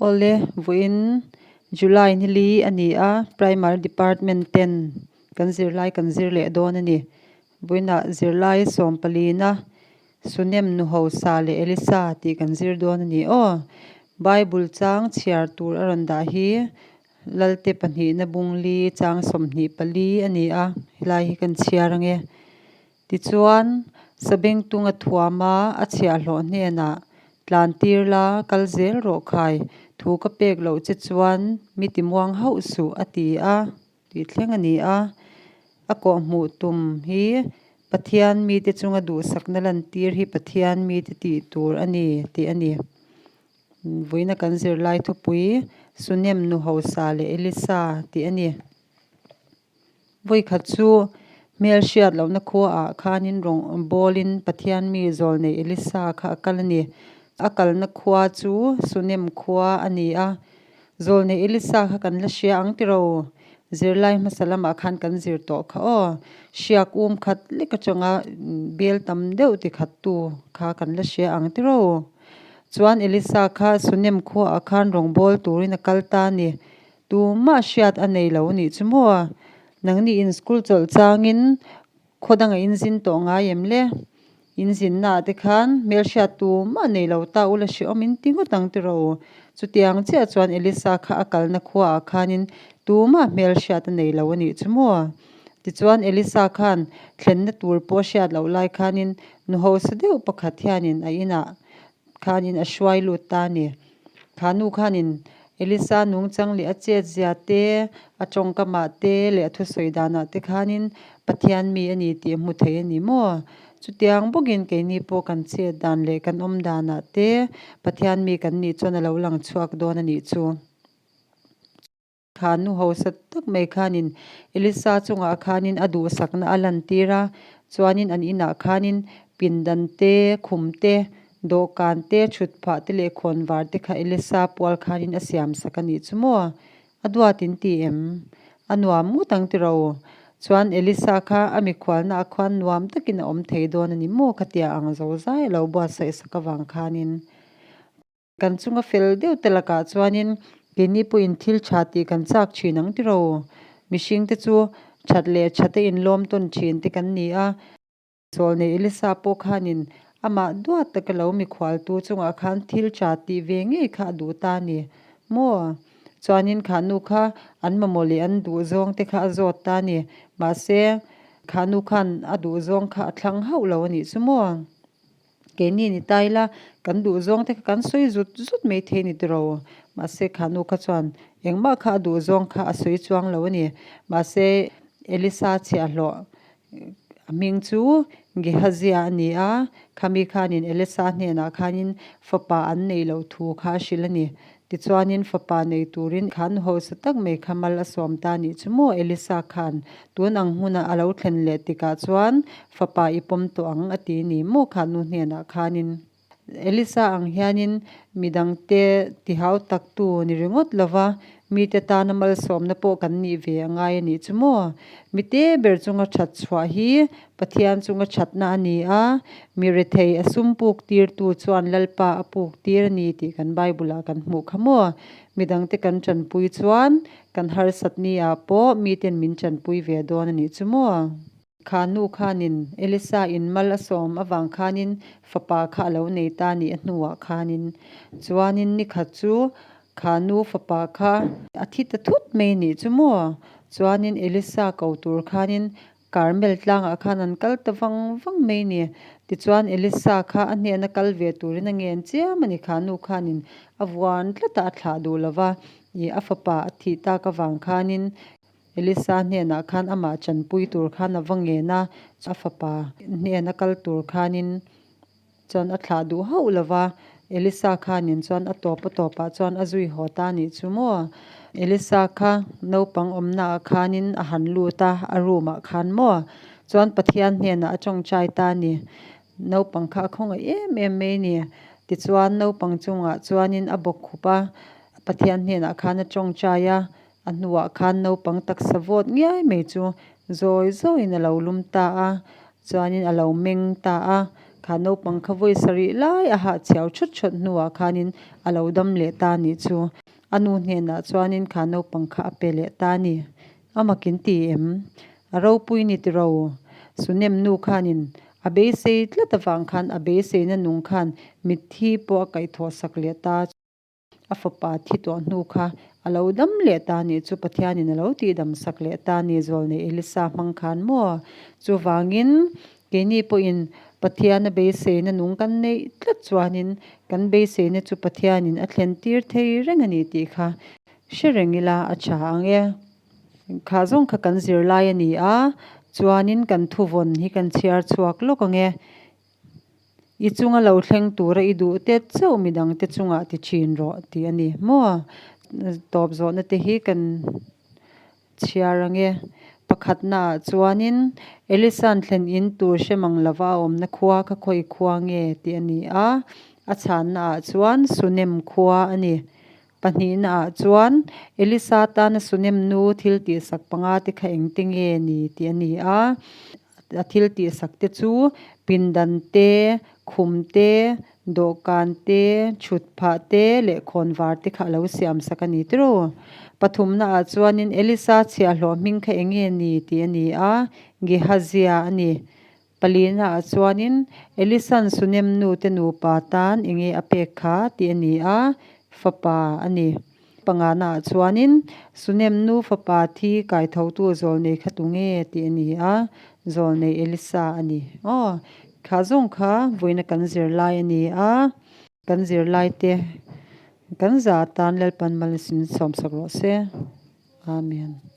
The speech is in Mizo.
Awle, vawiin July ni li a ni a, Primary Department ten kan zirlai kan zir leh dawn a ni. Vawiinah zirlai sawmpalina Sunem Nuhosa leh Elisa tih kan zir dawn a ni aw. Bible chang chhiar tur a rawn dah hi Lalte pahnihna bung li chang 24 a ni a, helai hi kan chhiar ange. Tichuan, Sabengtunga thuama a chhiahhlawh hnenah, Tlantir la, kal zel rawh khai, thu ka pek loh che chuan mi timuang hauh suh, a ti a, tih thleng a ni a. A kawhhmuh tum hi Pathian mite chunga duhsakna lantir hi Pathian mite tih tur a ni, tih a ni. Vawiina kan zirlai thupui, Sunem Nuhosa leh Elisa tih a ni. Vawikhat chu hmel hriat lohna khuaah khanin rawn bawlin Pathian mi zawlnei Elisa kha a kal a ni. A kalna khua chu Sunem khua a ni a. Zawlnei Elisa kha kan la hria ang tiro? Zirlai hmasa lamah khan kan zir tawh kha aw. Hriak um khat lek atanga bel tam deuh ti khattu kha kan la hria ang tiro? Chuan Elisa kha Sunem khuaah khan rawngbâwl turin a kal ta a ni. Tumah hriat a nei lo nih chu maw? Nangni in school chawlh changin khaw dangah in zin tawh ngai em le? In zinnaah te khan hmelhriat tumah nei lo ta ula hrehawm in ti ngawt ang tiraw? Chutiang chiah chuan Elisa kha a kalna khuaah khanin tumah hmelhriat a nei lo a nih chu maw? Tichuan Elisa khan thlenna tur pawh a hriat loh lai khanin nu hausa deuh pakhat hianin a inah khanin a hruai lut ta a ni. Kha nu khanin Elisa nungchang leh a chetzia te, a tawngkamah te leh a thusawi danah te khanin Pathian mi a ni tih a hmu thei a ni maw? Chutiang bawkin keini pawh kan chet dan leh kan awm danah te Pathian mi kan nih chuan a lo lang chhuak dawn a nih chu. Kha nu hausa tak mai khanin Elisa chungah khanin a duhsakna a lantir a, chuanin an inah khanin pindan te, khum te, dawhkan te, thutphah te leh khawnvar te kha Elisa pual khanin a siamsak a nih chu maw? A duat in ti em? A nuam ngawt ang tiro. Chuan Elisa kha a mikhualnaah khuan nuam takin a awm thei dawn a ni maw? Khatia ang zozai a lo buatsaih sak avang khanin. Kan chunga fel deuh te lakah chuanin keini pawhin thil tha tih kan chak thin ang tiro. Mihringte chu that leh thate inlawm tawn thin te kan ni a. Zawlnei Elisa pawh khanin amah duat taka lo mikhualtu chungah khan thil tha tih ve ngei kha a duh ta a ni maw? Chuanin kha nu kha an mamawh leh an duh zawng te kha a zawt ta a ni. Mahse, kha nu khan a duh zawng kha a thlang hauh lo a nih chu maw? Keini ni ta ila, kan duh zawng te kha kan sawi zut zut mai thei ni tiro. Mahse kha nu kha chuan engmah kha a duh zawng kha a sawi chuang lo a ni. Mahse Elisa chhiahhlawh a hming chu Gehazia a ni a, khami khanin Elisa hnenah khanin fapa an neih loh thu kha a hrilh a ni. Tichuanin fapa nei turin khan hausa tak mai kha mal a sawm ta nih chu maw Elisa khan tun ang hmuna a lo thlen leh tikah chuan fapa i pawm tawh ang a ti ni maw kha nu hnenah khanin Elisa ang hianin midangte tihau taktu ni ringawt lova Mite tana malsawmna pawh kan nih ve a ngai a nih chu maw? Mite ber chunga that chhuah hi Pathian chunga thatna a ni a, mi rethei a sum puk tirtu chuan Lalpa a puk tir a ni tih kan Bible-ah kan hmuh kha maw? Midangte kan tanpui chuan kan harsatni ah pawh miten min tanpui ve dawn a nih chu maw? Kha nu khanin Elisa in mal a sawm avang khanin fapa kha a lo nei ta nih a hnuah khanin. Chuanin ni khat chu kha nu fapa kha a thi ta thut mai nih chu maw? Chuanin Elisa ko tur khanin Karmel tlangah khan an kal ta vang vang mai ni. Tichuan Elisa kha a hnena kal ve turin a ngen chiam a ni. Kha nu khanin a vuan tlat a, a thlah duh lova, ih a fapa a thih tak avang khanin Elisa hnenah khan amah chanpui tur khan a va ngen a, a fapa hnena kal tur khanin chuan a thlah duh hauh lo va, Elisa khanin chuan a tawp a tawpah chuan a zui haw ta nih chu maw? Elisa kha naupang awmnaah khanin a han lut a, a room ah khan maw? Chuan Pathian hnenah a tawngtai ta a ni. Naupang kha a khawngaih em em mai a ni. Tichuan naupang chungah chuanin a bawkkhup a, Pathian hnenah khan a tawngtai a, A hnuah khan naupang taksa vawt ngiai mai chu zawi zawiin a lo lum ta a, chuanin a lo meng ta a. Kha naupang kha vawi sarih lai a hahchhiau thut thut hnuah khanin a lo dam leh ta nih chu. A nu hnenah chuanin kha naupang kha a pe leh ta a ni. A makin ti em? A ropui ni tiro. Sunem nu khanin a beisei tlat avang khan a beiseina nung khan mitthi pawh a kaihthawh sak leh ta. A fapa thi tawh hnu kha a lo dam leh ta nih chu Pathianin a lo tihdam sak leh ta ni Zawlnei Elisa hmang khan maw? Chuvangin keini pawhin Pathiana beiseina nung kan neih tlat chuanin kan beiseina chu Pathianin a thlen tir thei reng a ni tih kha hre reng ila a tha ang e. Kha zawng kha kan zirlai a ni a, chuanin kan thuvawn hi kan chhiar chhuak lawk ang e. I chunga lo thleng tura i duh te chauh midangte chungah ti thin rawh tih a ni maw? Tawp zawhna te hi kan chhiar ang e. Pakhatnaah chuanin Elisa'n thlen in tur hre mang lova a awmna khua kha khawi khua nge tih a ni a, a chhannaah chuan Sunem khua a ni. Pahnihnaah chuan Elisa tana Sunem nu thil tihsak panga te kha engte nge ni tih a ni a. A thil tihsak te chu pindan te, khum te, dawhkan te, chhut phah te leh khawnvar te kha a lo siam sak a ni tiraw. Pathumna ah chuanin Elisa chhiahhlawh hming kha eng nge ni tih a ni a, Gehazia a ni. Palina ah chuanin Elisa'n Sunem nu te nupa tan eng nge a pek kha tih a ni a, fapa a ni. Pangana ah chuanin Sunem nu fapa thi kaithotu zawlnei kha tu nge tih a ni a, zawlnei Elisa a ni. Aw, kha zawng kha vawiina kan zirlai a ni a, kan zirlaite kan za atan Lalpan malsawmsak rawh se. Amen.